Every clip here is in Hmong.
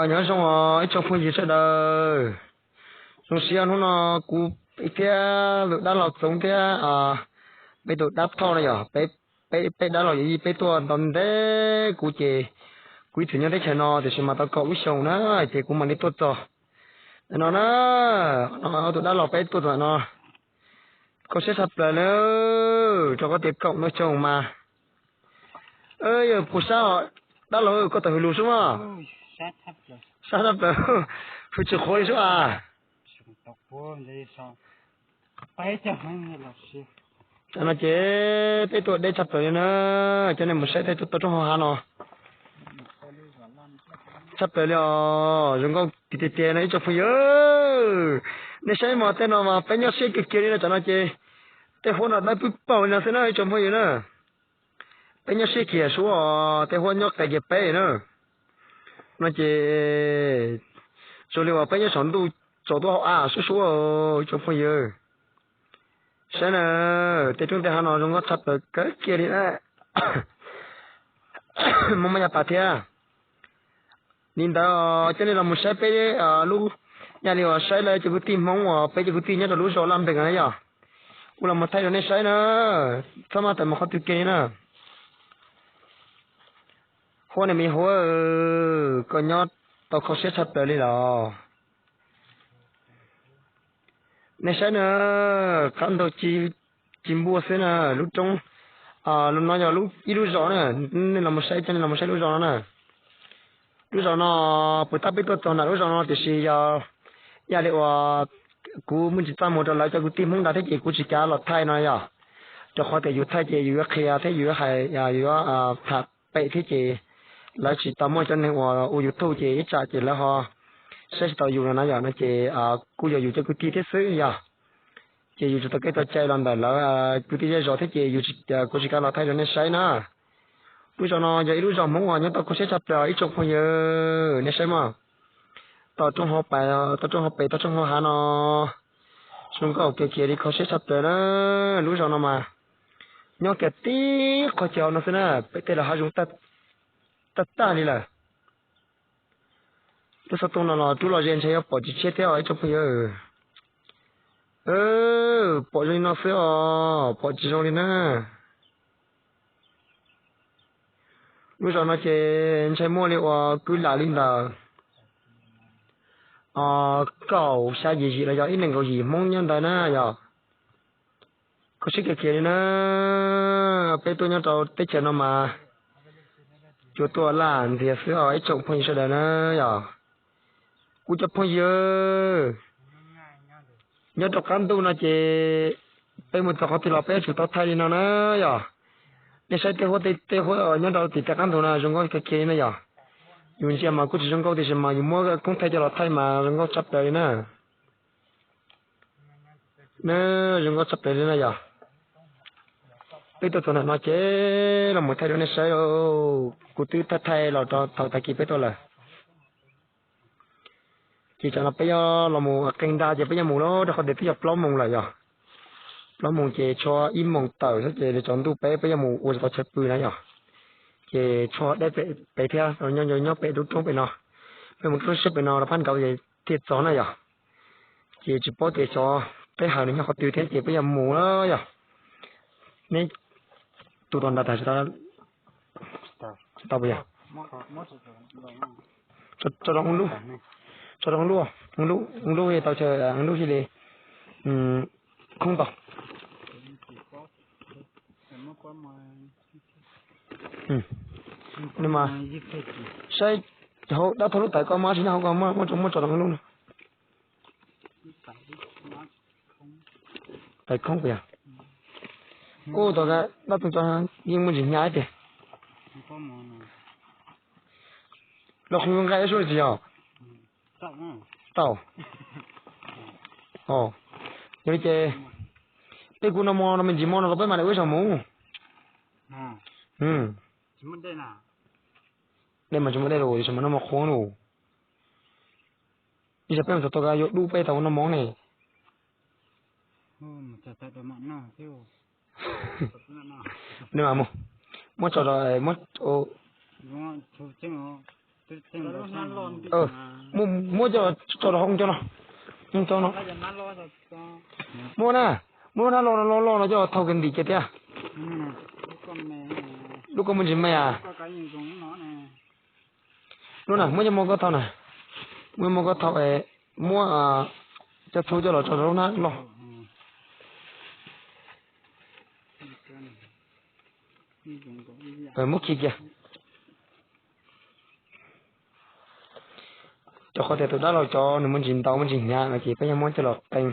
Nyob zoo os ib tsoom phooj ywg sawv daws. Zoo siab hnub no kuv thiab tus dab laug Txoov thiab peb tus dab Thoj no yog peb, peb dab laug yawm yij peb tuaj ntev ntev, kuv ces kuv ib txwm nyob teb chaws no tiam sis mas tau kaum lub xyoo na ces kuv mam li tuaj txog ntawm no na. No tus dab laug peb tuaj txog ntawm no, kho siab tshaj plaws li, rau qhov tias kaum lub xyoo mas. Yog puas sab os dab laug, koj tau hwm lus sub mas. Sab tshaj plaws, hwm tsis qhuav li sub as. Tam no ces peb tuaj deb tshaj plaws li na, coj nej mus saib tej tau roob hauv hav no. Tshaj plaws li os, zoo nkauj tiag tiag tiag no ib tsoom phooj ywg. Nej saib mas tej no mas peb nyob siab kiag kiag li no, tam no ces tej huab no dawb pwb paug li no xwb na ib tsoom phooj ywg na. Peb nyob siab kiag sub os, tej huab nyob qis kiag peb na. No ces zoo li uas peb nyob saum ntuj tsaus tuaj hauv av sub sub ib tsoom phooj ywg. Saib na, tej roob tej hav no zoo nkauj tshaj plaws kawg kiag li na. Hmoob Mab Yaj Pas thiab. Li ntawd coj nej los mus saib peb lub, yam li uas saib lawv cov kwv tij Hmoob uas peb cov kwv tij nyob rau lub zos Laj Npeeg na yog. Kuv los mus thaij rau nej saib na, txhob maj tawm mus qhov twg kiag li na. Huab ne me huab, koj nyob tau kho siab tshaj plaws li los. Nej saib na, qab ntug ci npua xwb na, lub roob, lub no yog ib lub zos na, nej los mus saib, coj nej los mus saib lub zos no na. Lub zos no, puas tab peb tuaj txog ntawm lub zos no tiam sis yog, yam li uas kuv muaj tsis txaj muag rau lawv cov kwv tij Hmoob ntag thiab ces kuv tsis kav los thaij no yog, rau qhov tias yus thaij ces yus yuav qhia thiab yus yuav hais, yus yuav tham pem thiab ces lawv tsis tau muaj cov neeg uas ua YouTube ces ib tsam ces lawv ho saib tsis tau yus no na yog, no ces kuj yog yus cov kwv tij thiab xwb yog. Ces yus tsis tau kev tau cai los ntawm lawv kwv tij zej zos thiab ces yus, kuv tsis kav los thaij rau nej saib na. Lub zos no yog ib lub zos Hmoob uas nyob tau kho siab tshaj plaws ib tsoom phooj ywg, nej saib mog. Tau roob hauv pes, tau roob hauv pes, tau roob hauv hav no. Zoo nkauj kiag kiag li, kho siab tshaj plaws na. Lub zos no mas nyob kiag tib qhov chaw no xwb na, pem tej los hav zoov tag tag li lawm. Lub xov tooj no los rub los ze ntshe yuav pom tsis tshiab thiab os ib tsoom phooj ywg. Pom zoo li no xwb os, pom tsis zoo li na. Lub zos no ces ntshe muaj li uas kwv lam li ntawm kaum xya yim yim los yog ib nees nkaum yim Hmoob nyob ntawd na yog. Kho siab kiag kiag li na, peb tuaj nyob rau teb chaws no mas tsuas tuaj laj ntxiag xwb os ib tsoom phooj ywg sawv daws na yog. Kuv cov phooj ywg, nyob rau qab ntuj no ces peb mus txog qhov twg los peb yuav tsum tau thaij li no na yog. Nej saib tej huab, tej huab nyob rau tim tej qab ntug no zoo nkauj kiag kiag li na yog. Yus ntsia mas kuj tsis zoo nkauj tiam sis mas yus muab koob thaij coj los thaij mas zoo nkauj tshaj plaws li na. Na, zoo nkauj tshaj plaws li na yog. Peb tuaj txog ntawm no ces los mus thaij rau nej saib, kuv twb thaij thaij los rau thaum tag kis peb tuaj lawm. Ces tsam no peb yuav los mus qee nra ces peb yuav mus lawm rau qhov tias twb yog plaub moos lawm yog. Plaub moos ces tshuav ib moos tawm xwb ces tsaus ntuj peb, peb yuav mus ua tsis tau chaw pw na yog. Ces tshuav deb pem pem thiab, nyob nyob pem lub roob pem no. Peb mus lub roob siab pem no rau phab nraud ces thiaj txog na yog. Ces tsis paub tias xyov peb hawm nws nyob qhov twg thiab ces peb yuav mus lawm yog. Neb tus tos nrad tas tsis tau puas yog? Tso rau lub, tso rau lub, lub tau chaw, lub thiaj li khoob tau. Nws mas saib hauv dab thauj lub tais koj mas tsis nyob hauv ko, muab tso rau lub no. Tais khoob puas yog? Ub, tau dab tuj tso yeej muaj ntsis hnyav tiag. Los qhov nqaij sub tsis yog? Tau. Yog li ces peb kuv no mo no me ntsis mo no los peb mam li ua ib zaug mus. Dej mas tsis muaj dej los ua ib zaug mas noj mov qhuav los. Ib zaug peb mus txog tau yuav dub peb tau noj mov ne. Muab tso, muab, Muab coj tso rau hauv cov no, cov no. Muab na, muab lub hnab loj loj loj no coj thau kiag ntim kiag thiab. Lub koj muaj ntsis me a? Lub na, muab coj muab koj thau na, muab muab koj thau es muab cov txhuv coj los tso rau lub hnab loj. Muab khi kiag. Rau qhov tias tus dab laug cov nws muaj ntsis ntau muaj ntsis hnyav no ces peb yuav muab coj los qee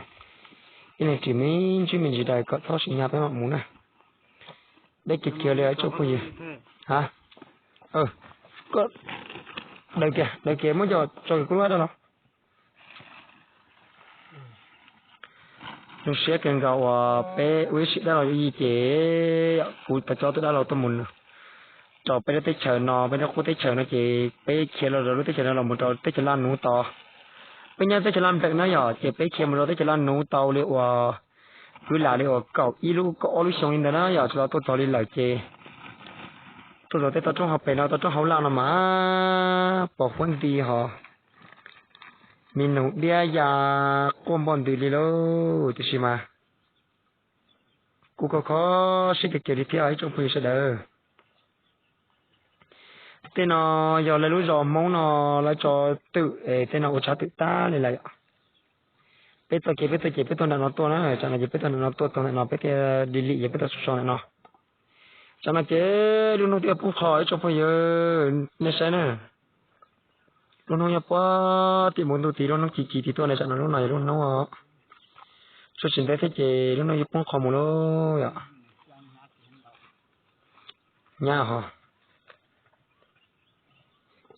ib leeg ris me ntsis me ntsis daws kom txhob sim hnyav peb mam mus na. Deb kiag kiag li ib tsoom phooj ywg. Ha, koj daws kiag, daws kiag muab coj tso kuv lub dab laug. Zoo siab kawg nkaus uas peb ua ib sim dab laug yooj yim ces kuv tau coj tus dab laug tuaj mus rau peb lub teb chaws no, peb lub qub teb chaws no ces peb khiav los rau lub teb chaws no los mus rau teb chaws Laj Nuv tau. Peb nyob teb chaws Laj Npleem na yom, ces peb khiav mus rau teb chaws Laj Nuv tau li uas kwv lam li uas kaum ib lub kaum ob lub xyoo li ntawd na yom, tsis los tuaj txog li lawm ces tuaj rau tej toj roob hauv pes no, toj roob hauv laj no mas pos huab nti hos me nus diab ya quaj npoj ntws li lauj. Tiam sis mas kuj kho kho siab kawg kiag li thiab ib tsoom phooj ywg sawv daws. Tej no yog lawv lub zos Hmoob no lawv tso twm es tej no ua tshav twm tag li lawm. Peb txoj kev peb tuaj ces peb tuaj nram no tuaj na, tsam no ces peb tuaj nram no tuaj txog ntawm no peb thiaj li lim ces peb tuaj so so ntawm no. Tsam no ces lub hnub twb yuav poob qho ib tsoom phooj ywg, nej saib na. Lub hnub nyob puag tim mus ntuj tid, lub hnub ci ci tid tuaj ne, tsam no lub no yog lub hnub tsuas tsis ntev thiab ces lub hnub yuav poob qho mus lauj yom. Nyab ho,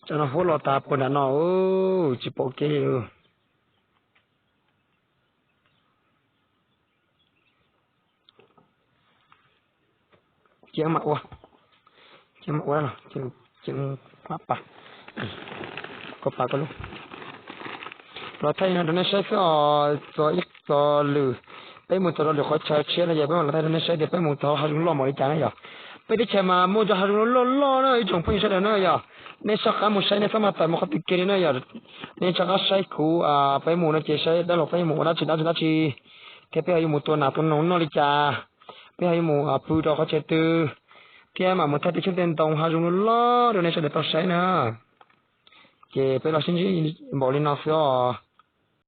tsam no huab los tas puag nram no, tsis pom kev li. Cia mam ua, cia mam ua, cia mam pa, koj pa koj lub. Los thaij no rau nej saib xwb os, txog ib txog lwm, peb mus txog rau lwm qhov chaw tshiab no ces peb mam los thaij rau nej saib tias peb mus txog hav zoov loj npaum li cas na yom. Peb teb chaws mas muaj cov hav zoov loj loj na ib tsoom phooj ywg sawv daws na yom. Nej soj qab mus saib, nej txhob mas tawm mus qhov twg kiag li na yom. Nej soj qab saib kuv, peb mus no ces saib dab laug peb yuav mus ua dab tsi dab tsi dab tsi, thiab peb ho yuav mus tua nas tua noog noj li cas, peb ho yuav mus pw rau qhov chaw twg, thiab mam mus thaij tej xyoob tej ntoo hav zoov loj loj rau nej sawv daws tau saib na. Ces peb los sib ntsib npaum li no xwb os.